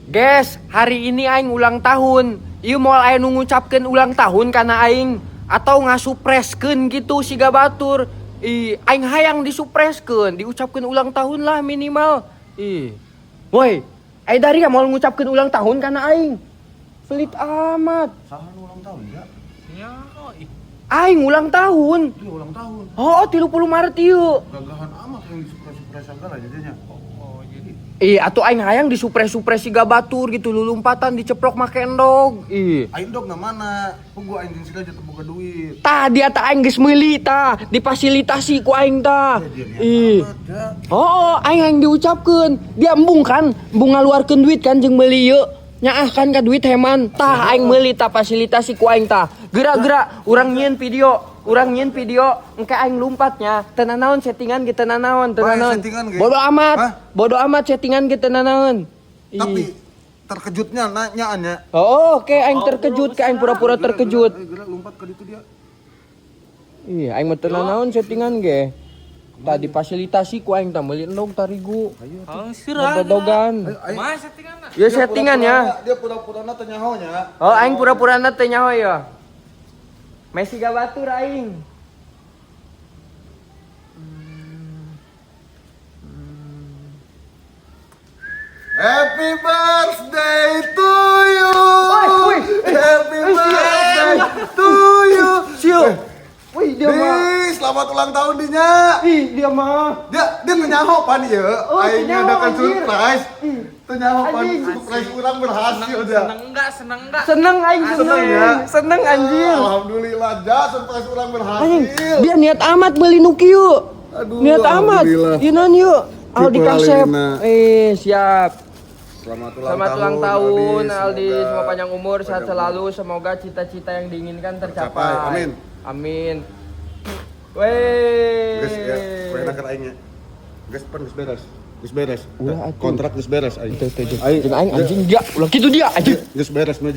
Guys, hari ini aing ulang tahun. Ieu moal aya nu ngucapkeun ulang tahun kana aing atau ngasupreskeun gitu siga batur. Ih, aing hayang disupreskeun, diucapkeun ulang tahun lah minimal. Ih. Woi, ai dari moal ngucapkeun ulang tahun kana aing. Pelit amat. Saha nu ulang tahun ya? Ya, oh, ih. Aing ulang tahun. Itu ulang tahun. Oh, 30 Maret ieu. Gagahan amat yang disupres-supres segala jadinya. Oh, jadi Ih, atuh aing hayang disupres-supres siga batur gitu, lulumpatan diceplok make endog. Ih. Aing dog na mana? Puguh aing jeung sila jatuh boga duit. Tah dia tah aing geus meuli tah, difasilitasi ku aing tah. Ya, dia niat Ih. amat, ya. Oh, aing hayang diucapkeun. Dia embung kan, embung ngaluarkeun duit kan jeung meuli ieu. Nyaah kan ka duit heman. Tah aing meuli tah, fasilitasi ku aing tah. Geura-geura urang nyieun video, urang nyieun video engke aing lumpatnya. Teu nanaon settingan ge, teu nanaon, teu Bae, nanaon. settingan ge. Bodo amat. Hah? Bodo amat settingan ge teu nanaon. Ih. Tapi terkejutnya nanyaan ya. Oh, oke, aing terkejut, ke aing pura-pura terkejut. Ayo geura lompat ke ditu dia. Iya, aing mah teu nanaon settingan ge. Tadi fasilitasi ku aing tah meuli endog tarigu. Oh, sirah. Bodogan. Ayo, ayo. Kumaha settingan? Ya settingan ya. Dia pura-pura teu nyaho nya. Oh, aing pura-pura na teu nyaho ya. Messi gak batur aing. Happy birthday to you. Woi, woi. Happy birthday to you. Siu. Wih, dia mah. Ih, selamat ulang tahun dinya. Ih, dia mah. Dia dia teu nyaho pan ieu. Oh, Aing teu nyaho, ngadakan anjir. Surprise. Teu nyaho pan Anjing. Surprise urang berhasil dia. Seneng enggak? Seneng enggak? Seneng aing, seneng. Seneng ya? Seneng anjir. Alhamdulillah ja surprise urang Anjing, berhasil. dia niat amat beli nu kieu. Aduh, Niat amat. alhamdulillah. Ieu naon yuk? Aldi Tipe Kasep. Alina. Eh, siap. Selamat ulang Selamat tahun, ulang tahun Aldi, Semoga semoga panjang umur, sehat panjang selalu, semoga cita-cita yang diinginkan tercapai. Tercapai, amin. Amin. Weh. Geus ya, kuena keur aing nya. Geus pan geus beres. Geus beres. Ulah atuh. Kontrak geus beres aing. Tuh, tuh, tuh. Aing Jeung aing anjing dia, ulah kitu dia anjing. Geus beres mah.